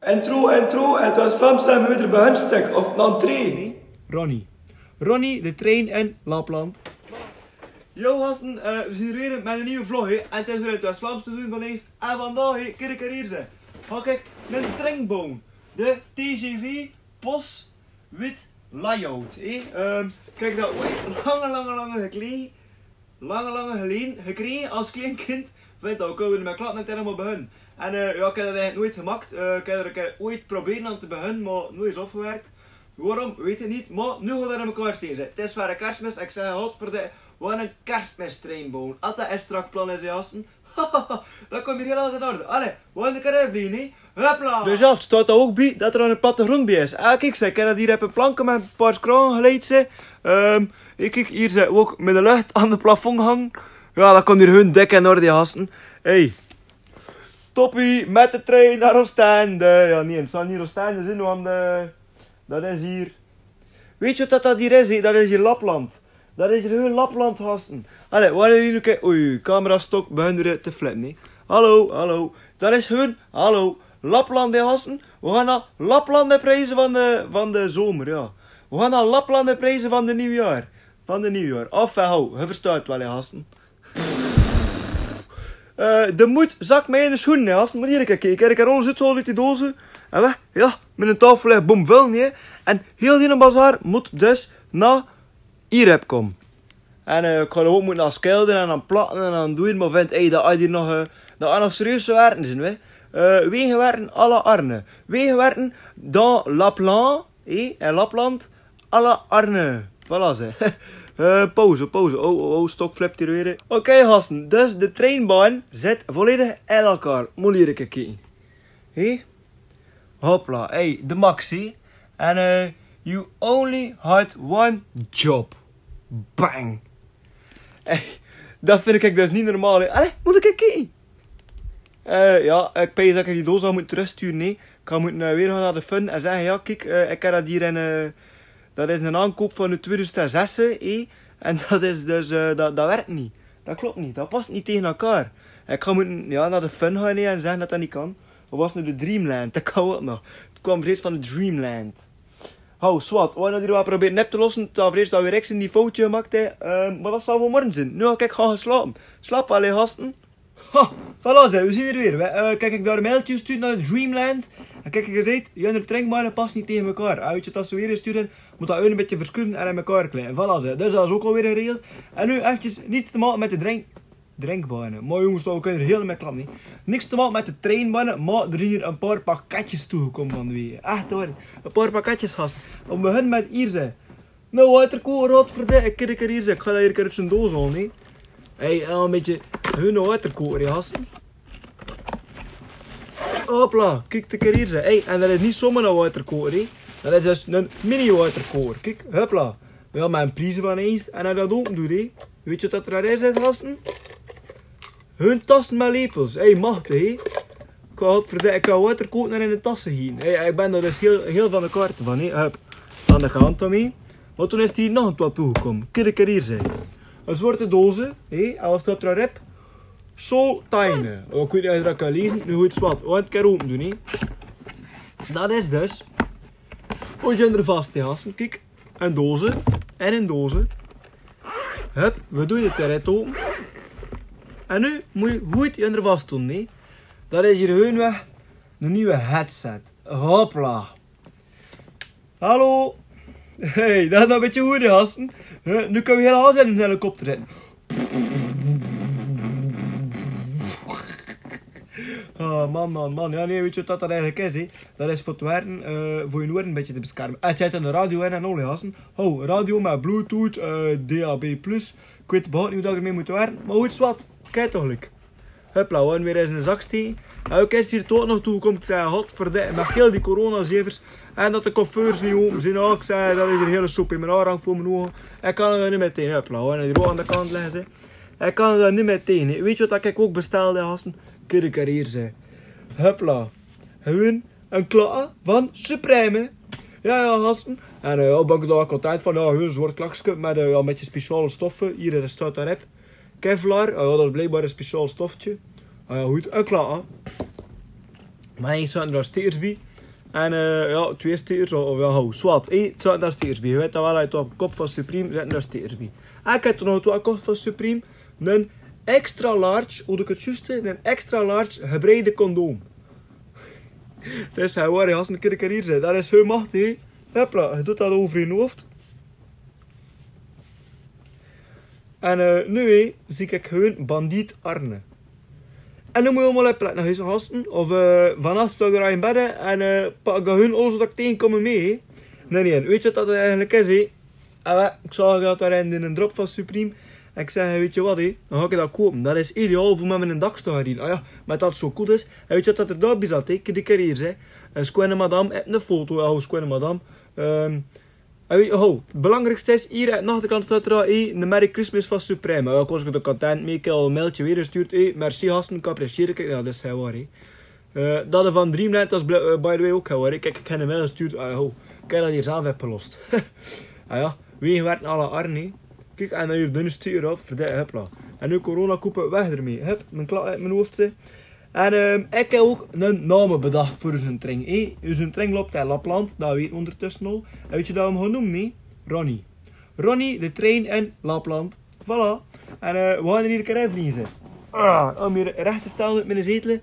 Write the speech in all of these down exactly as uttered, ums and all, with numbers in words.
Intro, intro, en 't Wes-Vlaams zeen v'r wiejer bie hun stek, of 'n entree. Ronnie. Ronnie, de trein in Lapland. Yo gasten, eh, v'r zien d'r wiejer mit 'n nieje vlog, hè. En 't is weer in 't Wes-Vlaams te doen van eers. En vandaag, hè, kiek 'ns hie, ze. Hak ik 'nen treinbaan. De T G V Post Wit Layout, hè. Ehm, ik heb dat ooit lange, lange, lange gekregen. Lange, lange geleje, gekregen as klein kind. Wint ok, kouwe neet mie klap mit helemaol beginne. En, eh, jao, ik heb dat eigelik noeit gemaakt. Eh, ik heb d'r 'ne kier ooit geprobeerd aan te beginne, maar noeit is aafgewerk. Waorom, weit ik neet. Maar noe gaon v'r d'r in mekaar steke. 't Is veur de Kersmis, ik zeg, godverde, wat 'n Kersmistreinbaan. As dat 'n strak plan is, hè, gasten. Dan kump hie hiel alles in orde. Allee, v'r gaon 'ne kier vliege, hè. Hupla! Dus jao, 't steit d'r ok bie dat d'r 'ne plattegrond bie is. Ah, kiek, ze, ik heb dat hie op 'n planke mit 'n paar skraowe geleid, ze. Ehm, ik kiek hie, ze, ok mit de lucht aan 't plafond hange. Jao, dan kump hie hiel dik in orde, gasten. Hey. Toppie, mit de trein nao Oostende. Jao, nee, 't zal neet Oostende zeen, want, eh, dat is hie. Weit ge wat dat hie is, hè? Dat is hie Lapland. Dat is hie hiel Lapland, gasten. Allee, v'r gaon hie noe kieke. Oei, camera stok, beginne v'r te flippe, nee. Hallo, hallo. Dat is hie, hallo. Lapland, hè, gasten. V'r gaon nao Lapland, de prijzen van de, van de zomer, jao. V'r gaon nao Lapland, de prijzen van de nieuwjaar. Van de nieuwjaar. Of, eh, hou, ge versteit wel, hè, gasten. Eh, de moed zak mie in de sjoen, hè, gasten. Mot hie kieke, ik heb, ik heb alles oetgehaold oet die dozen. En weg, jao, mien tafel lik bomvol, nee. En hiel dien bazaar mot dus nao hie kome. En, eh, ik gaon d'r ok moeite aan schildere en aan platte en aan doen, maar vint, hey, dat is hie nog, eh, dat is nog serieus werken, zien we. Eh, wegenwerken à la Arne. Wegenwerken dans Lapland. Hè, in Lapland, à la Arne. Voilà, ze. Eh, pauze, pauze. Oh, oh, oh, stok flip hie weer. Oké, gasten. Dus de treinbaan zit volledig in elkaar. Mot hie kieke. Hè? Hopla. Hey, de maxi. En, eh, you only had one job. Bang. Hey, dat vind ik dus neet normaal, hè. Allee, mot ik kieke. Eh, jao, ik peins dat ik die doos zal mote trökstuure, nee. Ik gaon mote, eh, weer gaon nao de fun en zegge, jao, kiek, eh, ik heb dat hie in, eh, dat is 'nen aankoop van oet tweeduizend zes, hè. En dat is dus, eh, dat, dat werkt neet. Dat klop neet. Dat pas neet tege elkaar. Ik gaon mote, jao, nao de fun gaon, nee, en zegge dat dat neet kan. Of was 't noe de Dreamland? Dat kan ok nog. 't Kwaam reeds van de Dreamland. Hou, zwart. V'r gaon dat hie waal probere op te losse. Terwijl v'r eerst alweer rechts in die foutje gemaakt, hè. Eh, maar dat zal veur morge zien. Noe gaon ik gaw gaon slaope. Slaap allee, gasten. Ha, voilà, ze, v'r zien d'r weer. V'r, eh, kiek, ik dao 'n mailtje gestuurd nao Dreamland. En kiek, ik gezag, jao, de treinbane pas neet tege elkaar. Ah, weit ge, as ze weer sturen, mot dat 'n bietje verschuve en aan elkaar kleie. Voilà, ze. Dus dat is ok alweer geregeld. En noe efkes niks te make mit de trein, treinbane. Maar jonges, dat kan hie hielemaol klap neet. Niks te make mit de treinbane, maar d'r zien hie 'n paar pakketjes toegekome van de weeg. Ech waor. 'n Paar pakketjes, gasten. V'r beginne mit hie, ze. Noe, waterkoker, godverde, ik kiek 'n kier hie, ze. Ik gaon hie 'n kier oet zien doos haole, nee. Hey, eh, 'n bietje, hie waterkoker, hè, gasten. Hopla, kiek 'n kier hie, ze. Hey, en dat is neet zomaar 'n waterkoker, hè. Dat is dus 'nen mini waterkoker. Kiek, hopla. Jao, maar 'n prijs van eers. En as ge dat ope doot, hè. Weit ge wat dat d'r is, hè, gasten? Hie tassen mit lepels. Hey, machtig, hè? Ik gaon, godverde, ik gaon waterkoker in de tassen gieve. Hey, ik bin dao dus hiel, hiel van de kaart van, hè. Hup. Aan de kant van mie. Maar toen is hie nog 'n twat toegekome. Kiek 'n kier hie, ze. 'n Zwarte doos, hè. En wat steit d'r op? Soul Tine. Oh, ik weit neet of ge dat kint laeze. Noe good, zwart. V'r gaon 't 'n kier ope doon, hè. Dat is dus. V'r zien d'r vas, hè, gasten. Kiek. 'n Doos. 'n 'n Doos. Hup, v'r doon 't d'r ope. En noe mot ge good hie d'r vas doon, nee. Dat is hie gewoen weer 'n nieje headset. Hopla. Hallo. Hey, dat is now 'n bietje good, hè, gasten. Hè, noe kinne v'r hiel hel zien in 'nen helikopter zitte. Ah, man, man, man. Jao, nee, weit ge wat dat eigelik is, hè? Dat is veur 't werk, eh, veur dien oere 'n bietje te beskerme. Ah, 't zit 'n radio in en al, hè, gasten. Ho, radio mit Bluetooth, eh, D A B plus. Ik weit überhaupt neet wie dat ge d'rmee mot werke, maar good, zwart. Kiek toch, lik. Hupla, v'r gaon weer ins in de zak steke. En ok is hie toch nog toegekome, ik zag, godverde, mit hiel die coronazevers. En dat de coiffeurs neet ope zien, ok, ik zag, dat is 'n hiel soep in mien haor, hang veur mien ouge. Ik kan d'r neet mie tege, hupla, v'r gaon hie ok aan de kant legge, ze. Ik kan d'r neet mie tege, nee. Weit ge wat ik ok bestelde, gasten? Kiek 'n kier hie, ze. Hupla. Gewoen 'n klatte van Supreme. Jao, jao, gasten. En, eh, jao, bin ik dao content van. Jao, gewoen 'n zwart klakske mit, eh, jao, 'n bietje speciale stoffe. Hie, dat steit d'r op. Kevlar. Ah, jao, dat is blijkbaar 'n speciaal stofke. Ah, jao, good. 'n Klatte. Maar hie zeen d'r nog steeds bie. En eh, jao, twieë stickers, of jao, hao, zwart. Eh, twieëntwintig stickers bie. He wet wal, hei, twieë kop van Supreme, zevenentwintig stickers bie. En ik höb toen nog twieë kop van Supreme. Nen extra large, of de kutjuste, nen extra large gebreide condoom. Dus hei, wao, hei, as ik 'ne kier kiek hie, hè, dat is heel machtig, hè. Hopla, hei doot dat euver zien hoof. En eh, noe, hè, zie ik gewoon Bandiet Arne. En dan mot ge allemaol op let, gasten, of eh, vannach staot d'r in bed en eh, pak gewoon alles wat ik tegenkom mee, hè. Nae, nae, wet ge wat dat eigelik is, hè? Ah, wel, ik zag dat dao in 'ne drop van Supreme. En ik zag: "Wet ge wat, hè? Dan gaon ik dat koupe. Dat is ideaal veur met 'nen dagstaar d'rin." Ah jao, mer dat 't zo good is. En wet ge wat dat d'r dao bie zat, hè? Kiek hie, hè. 'Ne sjoon madam, eh, 'ne foto, jao, sjoon madam. Ehm, en wet ge, ho, 't belangriekste is, hie aan de achterkant staot d'r, hè, 'ne Merry Christmas van Supreme. Jao, ik waas content mee, ik höb al 'n mailtje weer gestuurd, hè. Merci, gasten, ik apprecieer 't. Jao, dat is heel waar, hè. Eh, dat van Dreamland, dat is bl-, eh, by the way ook, hè, hoor. Ik, ik höb 'n mail gestuurd, ah, ho. Ik höb dat hie zelf opgelos. Ah jao, wie werd alle Arne. Kiek, en dan hie dunne stuur op, veur de, hopla. En noe corona koepe, weg d'rmee. Hup, mien kla-, eh, mien hoof, hè. En ehm, ik höb ok 'ne naam bedach veur uzen trein, hè. Uzen trein löp nao Lapland, dat wet ge ondertussen al. En wet ge wie v'r 'm gaon neume, hè? Ronnie. Ronnie, de trein in Lapland. Voilà. En eh, v'r gaon hie 'ne kier invliege. Ah, óm hie rech te stelle op mien zetel.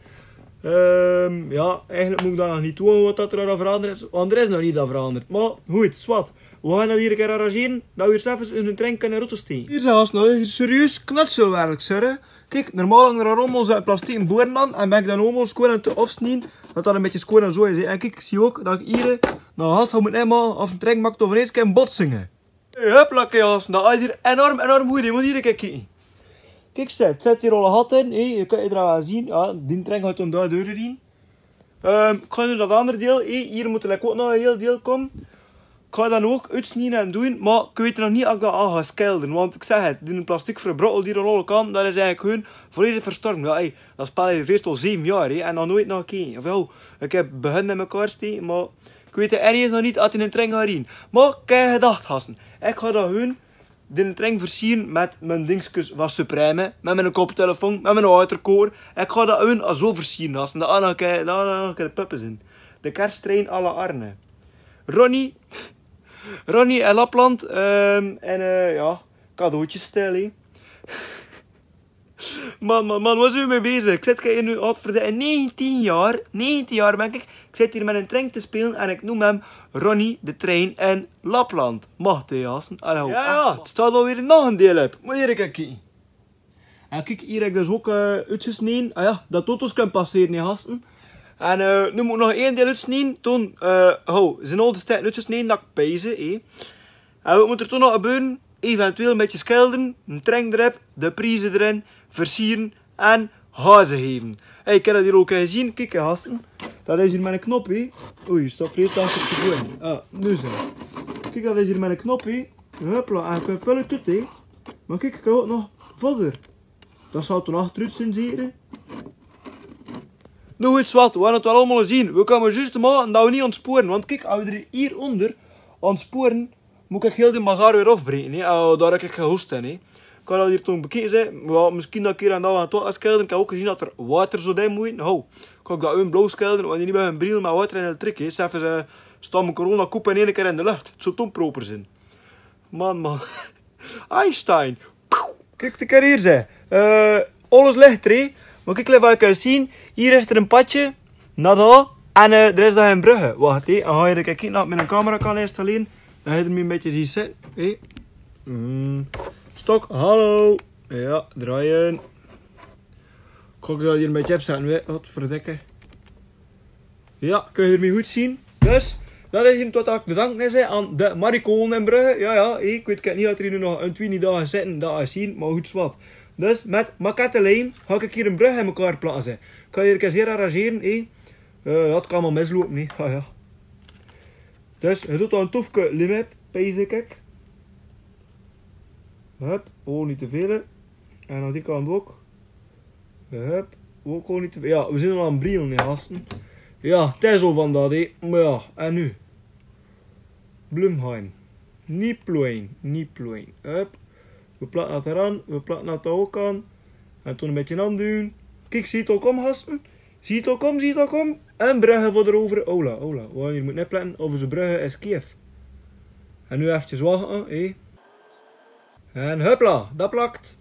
Ehm, jao, eigelik mot ik dat nog neet doon, wat dat d'r al veranderd is. Want d'r is nog neet al veranderd. Mer good, zwart. V'r gaon dat hie 'ne kier arrangere. Dat v'r zelfs in 'ne trein kinne rotostee. Hie is, gasten, dat is hie serieus knutselwerk, zeg. Kiek, normaal hang d'r allemaol zoe'n plastieke boor aan. En bön ik dat allemaol sjoon aan 't ofsnee, dat dat 'n bietje sjoon en zo is, hè. En kiek, zie ok dat ik hie, noe, had, gaon mot eenmaol of 'ne trein maak of 'ne kier 'n botsing, hè. Hey, huppelakee, gasten, dat is hie enorm, enorm good, hè. Mot hie kieke. Kiek, zet, zet hie al 'n gat in, hè, ge kint 't d'r aan zien, jao, dien trein geit dan dao deur d'rin. Ehm, ik gaon noe dat anger deel, hè, hie mot geliek ok nog 'n heel deel kome. Ik gaon dat noe ok oetsnee en doen, mer ik wet nog neet of ik dat al gaon schildere, want ik zag 't, dien plastiek verbrokkeltj hie aan alle kante, dat is eigelik gewoon volledig verstorven. Jao, hè, dat spel hie reis al zeve jaor, hè, en nog noeit nog 'ne kier. Of jao, ik höb 't begin in mekaar gesteke, mer ik wet 't ergens nog neet of 't in 'ne trein geit d'rin. Mer kiek, gedach, gasten. Ik gaon dat gewoon d'n trein versiere mit mien dingskes van Supreme, mit mien koptelefoon, mit mien waterkoker. Ik gaon dat gewoon zo versiere, gasten. Dat is nog, dat is nog de puppe zien. De kerststrein à la Arne. Ronnie. Ronnie in Lapland, ehm, en eh, jao, cadeautjes stelle. Man, man, man, wao zien v'r mee bezig? Ik zit hie noe al veur de negentien jaor, negentien jaor bön ik, ik zit hie mit 'ne trein te speule en ik neum 'm Ronnie de trein in Lapland. Machtig, hè, gasten. Allee, ho. Jao, jao, 't staot alweer nog 'n deel op. Mot hie kieke. En kiek, hie höb ik dus ok eh, oetsnee. Ah jao, dat dat ós kin passere, hè, gasten. En eh, noe mot ik nog ein deel oetsnee. Toen, eh, ho, zien al de steken oetsnee, dat ik pees, hè. En wat mot d'r toen nog gebäöre? Eventueel 'n bietje schildere, 'ne trein d'rop, de prieze d'rin, versiere en gaze geve. Hey, ik höb dat hie ok gezeen. Kiek, hè, gasten. Dat is hie mien knop, hè. Oei, stop, vries, dat is 't gewoon. Ah, noe zo. Kiek, dat is hie mien knop, hè. Hopla, en ik kin völle toete, hè. Mer kiek, ik kin ok nog verder. Dat zal toen achteruit zien, zeker. Noe, wet ge wat, v'r gaon 't waal allemaol zien. V'r kome zjus te make dat v'r neet ontspore, want kiek, es v'r hie onder ontspore, mot ik hiel de bazaar weer afbreke, hè. Oh, dao höb ik gehoest, hè. Ik kan dat hie toen bekieke, hè. Jao, misschien dat ik hie en dao aan 't water schilder, kan ok zien dat d'r water zo d'in mot. Ho, kan ik dat gewoon blauw schildere, want neet bie 'ne bril, mer water en elektriek, hè. Zelfs eh, staot mien corona koep in eine kier in de lucht. 't Zou toen proper zien. Man, man. Einstein. Kiek, de carrière, zeg. Eh, alles ligt er, hè. Mer kiek, wat ik kin zien. Hie is d'r e padje nao dao. En eh, d'r is dao ein brug. Wach, hè. En hie, ik kin kieke of ik mien camera kan installere. Dan höb ge 'm e bietje zien zitte, hè. Mm. Stok, hallo. Jao, drejje. Kan ik dat hie e bietje opzette, hè? Wat verdikke. Jao, kint ge hie mien hoed zien? Dus, dat is hie tot ik te danke is, hè, aan de Marikonen in Brugge. Jao, jao, ik wet, ik wet neet of d'r hie noe nog 'n twintig daag zit, dat is zien, mer good, zwart. Dus mit maquette lijm gaon ik hie 'n brug in mekaar plaatse. Kan hie 'ne kier arrangere, hè. Eh, dat kan allemaol mislope, hè. Jao, jao. Dus, ge doot dao 'n tofke lijm op, pees ik. Hup, oh, neet te väöl. En aan die kant ok. Hup, ok al neet te väöl. Jao, v'r zien al aan 't briele, hè, gasten. Jao, 't is al van dat, hè. Mer jao, en noe? Bloemheim. Neet ploeie, neet ploeie. Hup. V'r plakke dat d'r aan, v'r plakke dat dao ok aan. En toen e bietje aandoon. Kiek, zeet ge 't al kómme, gasten? Zie toch, kom, zie toch, kom. En brugke veur d'reuver. Ola, ola. Wo, hie mot 'n plek, of oze brugke is Kiev. En noe efkes wachte, hè. En hupla, dat plakt.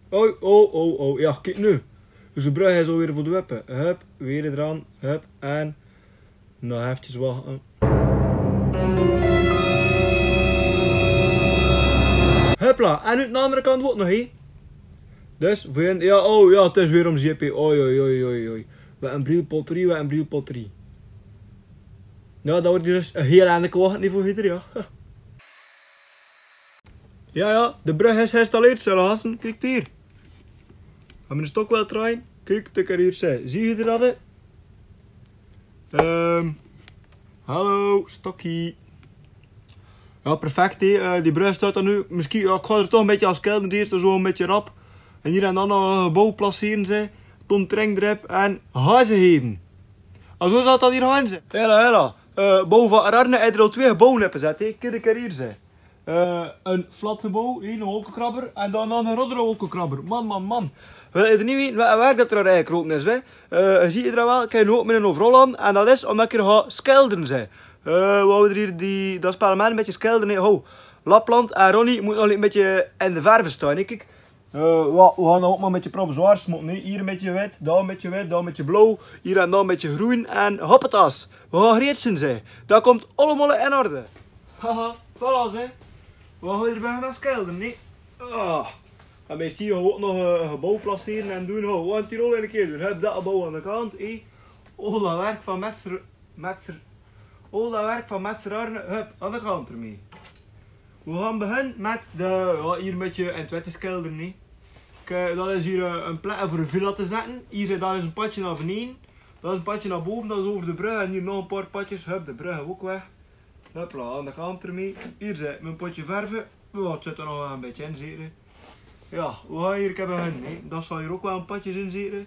Oi, oh, oh, oh. Ja, kiek noe. Oze brugke is al weer veur de wippe. Hup, weer d'ran. Hup, en Nog efkes wachte. Hupla, en oet d'n andere kant woort nog, hè. Dus, veur, ja, oh ja, 't is weer óm J P. Oi, oi, oi, oi, oi. Wat 'n brielpotterie, wat 'n brielpotterie. Ja, dat woort dus 'n hiel ander kwaad niveau hier, ja. Ja, ja, de brug is geïnstalleerd, zulle hassen. Kiek hier. Gaon v'r 'ne stok waal traien. Kiek, de carrière, zie, zie geer dat, hè? Ehm, hallo, stokkie. Ja, perfect, hè. Eh, die brug steit dan noe, misschien, ja, ik gaon d'r toch 'n bietje as kelder, die is d'r zo 'n bietje rap. En hier en dan nog 'n gebouw placeren, ze. Ton Treng d'rop en haze geven. En zo zal dat hier gaon, ze. Hela, hela. Eh, bouw van Ararne, haet d'r al twee gebouwen opgezat, hè. Kiek, de carrière, ze. Eh, 'n flatgebouw, hè, 'ne wolkekrabber. En dan nog 'ne grotere wolkekrabber. Man, man, man. V'r weite neet wie, wie, wie dat d'r eigelik groot is, hè. Eh, geer ziet 't waal, ik gaon noe mit 'nen overal aan. En dat is ómdat ik hier gaon skeldere, ze. Eh, wo v'r hier die, dat spel mit 'n bietje skeldere, hè. Ho, Lapland en Ronnie mót nog 'n bietje in de verf staon, hè. Kiek. Eh, wo, v'r gaon ouch mer mit 'n bietje provisoir smotte, hè. Hier 'n bietje wit, dao 'n bietje wit, dao 'n bietje blauw, hier en dao 'n bietje groen en hoppetas. V'r gaon gereed zeen, ze. Dat kump allemaol in orde. Haha, voilà, ze. V'r gaon weer beginne mit skeldere, hè. Ah. En meistal gaon v'r ouch nog, eh, 'n gebouw placeren en doon. Ho, v'r gaon 't hier al 'ne kier doon. Hup, dat gebouw aan de kant, hè. Al dat werk van metser, metser, al dat werk van metser Arne, hup, aan de kant d'rmee. V'r gaon beginne mit de, ja, hier 'n bietje in 't wit te skeldere, hè. Kiek, dat is hier, eh, 'n plek veur 'n villa te zette. Hier, eh, dat is 'n padje nao beneve. Dat is 'n padje nao bove, dat is euver de brug. En hier nog 'n paar padjes. Hup, de brug ouch weg. Hupla, aan de kant d'rmee. Hier, ze, mien potje verve. Ja, 't zit d'r nog waal 'n bietje in, zeker. Ja, v'r gaon hier, ik höb 'n hun, hè. Dat zal hier ouch waal 'n padje zeen, zeker.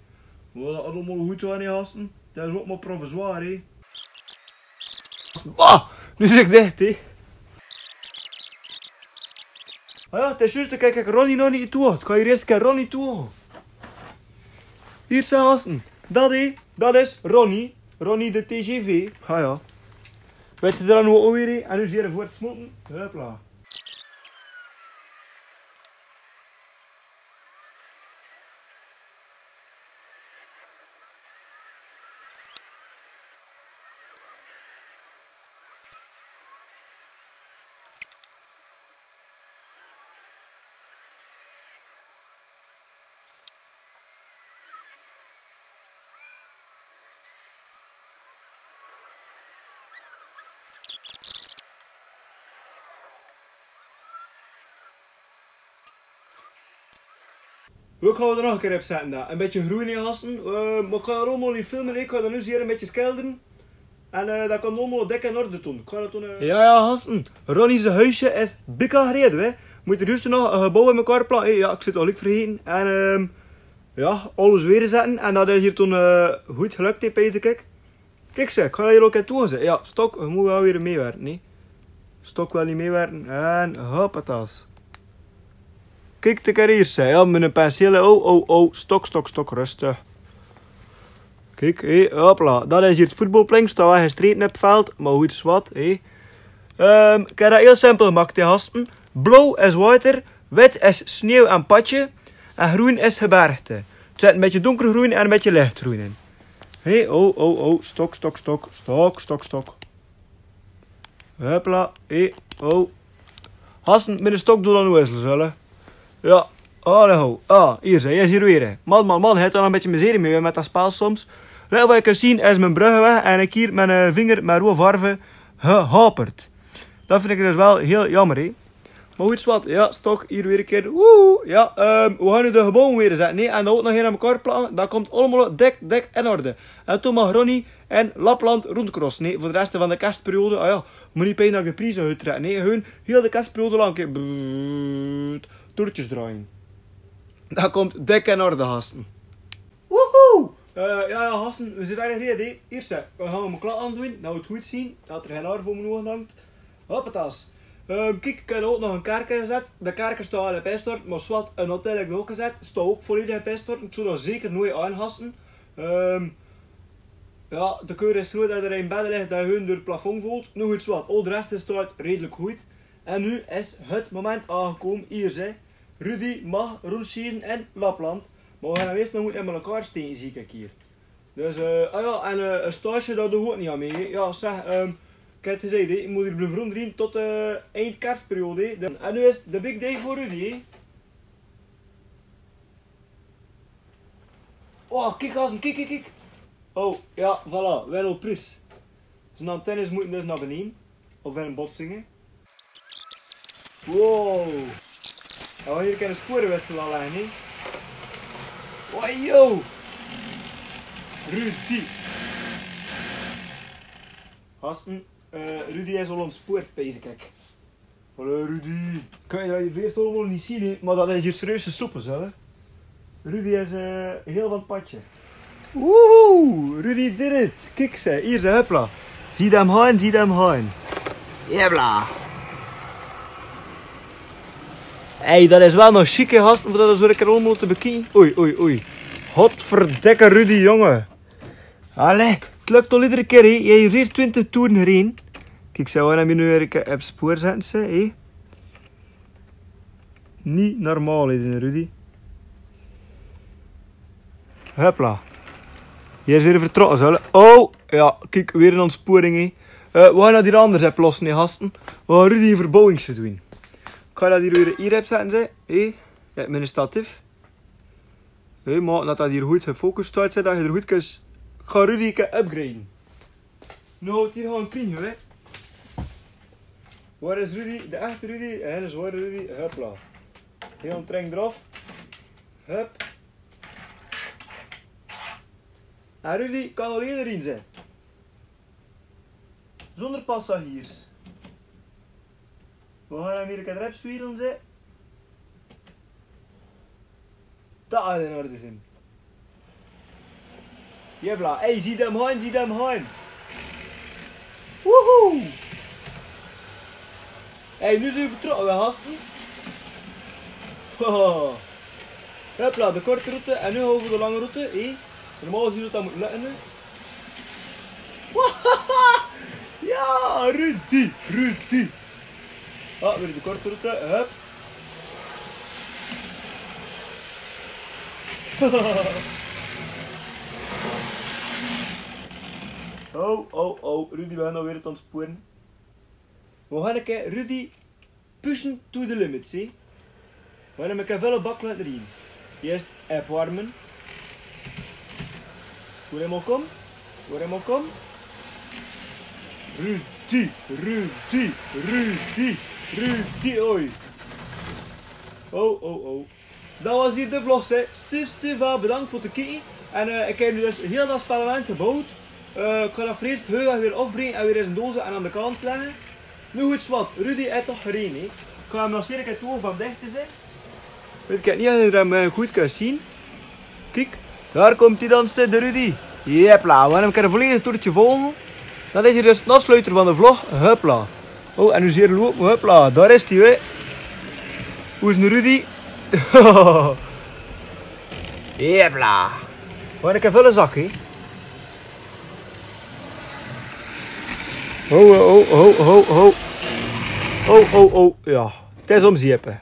V'r gaon dat allemaol good doon, hè, hassen. Dat is ouch mer provisoir, hè. Bah, noe zit ik dicht, hè. Ah ja, 't is zjus, dan kan ik Ronnie nog neet toe. Ik gaon hier eers 'ne kier Ronnie toe. Hier, ze, hassen. Dat, hè, dat is Ronnie. Ronnie de T G V. Ah ja. Wèt geer dan noe alweer, hè? En noe is 'r weer veur 't smotte. Hupla. Wie gaon d'r nog 'ne kier op zette dan. 'n Bietje groen, hè, hassen. Eh, mer ik gaon allemaol neet filme, ik gaon dat noe ins 'n bietje skeldere. En, eh, dat kump allemaol dik in orde, Ton. Ik gaon dat, Ton, eh, ja, ja, hassen. Ronnie zien huusje is bika gereed, hè. Mót d'r zjus nog 'n gebouw in mekaar plakke. Eh, ja, ik zit 't al lik vergete. En, ehm, ja, alles weer zette. En dat is hier, Ton, eh, good gelök, hè, pijs ik. Kiek, ze, ik gaon dat hier ouch ins doon, ze. Ja, stok, geer mót waal weer meewerke, hè. Stok waal neet meewerke. En hoppatas. Kiek, de carrière, ze. Ja, mit 'n penseel, hè. Oh, oh, oh. Stok, stok, stok. Rustig. Kiek, hè, hopla. Dat is hier 't voetbalplein, staon v'r gestreken op 't veld, mer good is wat, hè. Ehm, ik höb dat hiel simpel gemaak, hè, hassen. Blauw is water, wit is sneeuw en padje, en groen is gebergte. 't Zit 'n bietje donkergroen en 'n bietje lichtgroen in. Hè, oh, oh, oh, stok, stok, stok, stok, stok, stok. Hupla, hè, oh. Hassen, mit 'ne stok doe dan wissele, zulle. Ja, allee ho. Ah, hier, ze, is hier weer, hè. Man, man, man, het dan 'n bietje miserie mit, mit dat spel soms. Lèt, wat ik zeen, is mien brug weg en ik hier mit 'n, eh, vinger mit roeë verve gehaperd. Dat vind ik dus waal hiel jammer, hè. Mer good is wat, ja, stok, hier weer 'ne kier. Woe, ja, ehm, v'r gaon noe de gebouwe weer zette, hè, en dan ouch nog hie aan mekaar plakke. Dat kump allemaol dik, dik in orde. En toen mag Ronnie in Lapland rondcrosse, hè, veur de res van de kerstperiode. Ah ja, mót neet pijn dat ik de pries oettrek, hè. Gewoon hiel de kerstperiode lank, hè. Brrrt, toertjes draaie. Dat kump dik in orde, hassen. Woehoe! Eh, ja, ja, hassen, v'r zeen weer gereed, hè. Hier, ze, v'r gaon 'm klaor aandoon, dat v'r 't good zeen, dat d'r gein haor veur mien oge hingk. Hoppatas. Ehm, kiek, ik höb ouch nog 'n kerke gezat. De kerke staon al op instort, mer zwart, en hotel höb ik ouch gezat. Staon ouch volledig op instort. Ik zou dao zeker noeats aan, hassen. Ehm, Ja, de keuring is good, dat d'r ein bèdde ligk, dat hun d'r plafond vèlt. Noe, good, zwart. Al de res staot redelik good. En noe is 't moment aangekomen, hie, hè. Rudy maag rondsieze in Lapland. Mer veer gaon ierst nog good in elkaar stekje, zie ik hie. Dus, eh, ah ja, en, eh, e staasje, dao doon v'r ouch neet aan mei, hè. Ja, zèk, ehm, ik höb 't gezag, hè, ik mot hie blieve rondrieje tot, eh, eind kerstperiode, hè. Dan, en noe is de big day veur Rudy, hè. Oh, kiek, gasten, kiek, kiek, kiek. Oh, ja, voilà, veer höbbe 'n pries. Zien antennes mótte dus nao beneje. Of veer 'n botsing, hè. Wow. Veer gaon hie 'n spoorwissel aanlègke, hè. Wow, yo. Rudy. Gasten, eh, Rudy is al ontspoord, pijs ik. Hallo, Rudy. Kins se dat hie veur 't allemaol neet zeen, hè, mer dat is hie serieus soepel, hè. Rudy is, eh, hiel van 't padje. Woehoe, Rudy did it. Kiek ze, hie ze, hupla. Zie d'r 'm gaon, zie d'r 'm gaon. Hupla. Hey, dat is waal nog sjiek, hè, gasten, veur dat zoe lekker allemaol te bekieke. Oei, oei, oei. Godverdikke Rudy, jonge. Allee, 't lök al iedere kier, hè. Hie riet twintig toer hie in. Kiek, ze wille 'm noe weer op spoor zètte, hè. Neet normaal, hè, d'n Rudy. Hupla. Hie is weer vertrokke, zo. Oh, ja, kiek, weer 'n ontsporing, hè. Eh, veer gaon dat hie anders oplosse, hè, gasten. Veer gaon Rudy 'n verbouwing doon. Ik gaon dat hie weer hie op zètte, hè. Ja, mien statief. Hé, mer dat dat hie good gefocust staot, hè, dat ge d'r good kint, gaon Rudy upgraden. Noe, hie gaon kring, hè. Where is Rudy? De echte Rudy. En is where Rudy? Hupla. Hie gaon trek d'r aaf. Hup. En Rudy kan al hie d'rin zeen. Zónger passagiers. Veer gaon 'm hie 'n kieër d'rop zwiere, zèk. Dat zal in orde zeen. Jebla, hey, zie d'r 'm gaon, zie d'r 'm gaon. Woehoe! Hey, noe zien v'r vertrokke, hè, gasten. Ho, ho. Hupla, de korte route en noe gaon v'r de lange route, hè. Normaal gezeen zou dat mótte lökke, hè. Ja, Rudy, Rudy. Ah, weer de korte route, hup. Oh, oh, oh, Rudy, veer gaon noe weer 't ontspore. Veer gaon 'ne kieër Rudy pushen to the limits, hè. Veer gaon 'm 'ne kieër velle bak laote rieje. Ierst opwarme. Weer 'm al kome. Weer 'm al kome. Rudy, Rudy, Rudy, Rudy, oi. Oh, oh, oh. Dat waas hie de vlog, hè. Stief, stief, eh, bedank veur 't kieke. En, eh, ik höb noe dus hiel dat spellement gebouwd. Eh, ik gaon dat veur ierst heel erg weer aafbringe en weer ins in doze en aan de kant lègke. Noe good, zwart, Rudy haet toch gereden, hè. Ik gaon 'm nog ins 'ne kieër toon van dich te zègke. Weit ik neet of ge 'm, eh, good kint zeen. Kiek, dao kump ie dan, zèk, de Rudy. Jepla, veer gaon 'm 'ne kieër volledig toertje volge. Dan is hie dus d'n aafsluiter van de vlog. Hupla. Oh, en noe zie geer, loop, hupla, dao is ie weer. Wo is d'n Rudy? Jepla. Veer gaon 'ne kieër velle zakke, hè. Ho, ho, ho, ho, ho. Ho, ho, ho. Ja, 't is óm ziepe.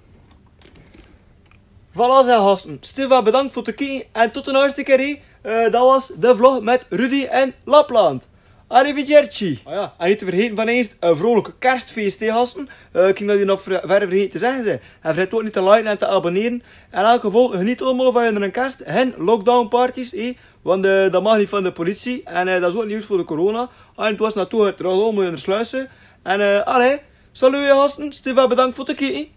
Voilà, zèk, gasten. Stief, bedank veur 't kieke en tot de naaste kieër, hè. Eh, dat waas de vlog mit Rudy in Lapland. Arrivederci. Ah ja, en neet te vergaete van ins, eh, vrolike Kersfees, hè, gasten. Eh, ik ging dat hie nog ver-, verder vergaete te zègke, zèk. En vergaet ouch neet te liken en te abonnere. In elk geval, geneet allemaol van d'n Kers, gein lockdownparties, hè. Want, eh, dat maag neet van de politie. En, eh, dat is ouch neet good veur de corona. En 't waas natuurlik, 't waas allemaol in de sluise. En, eh, allee, salut, hè, gasten. Stief, bedank veur 't kieke.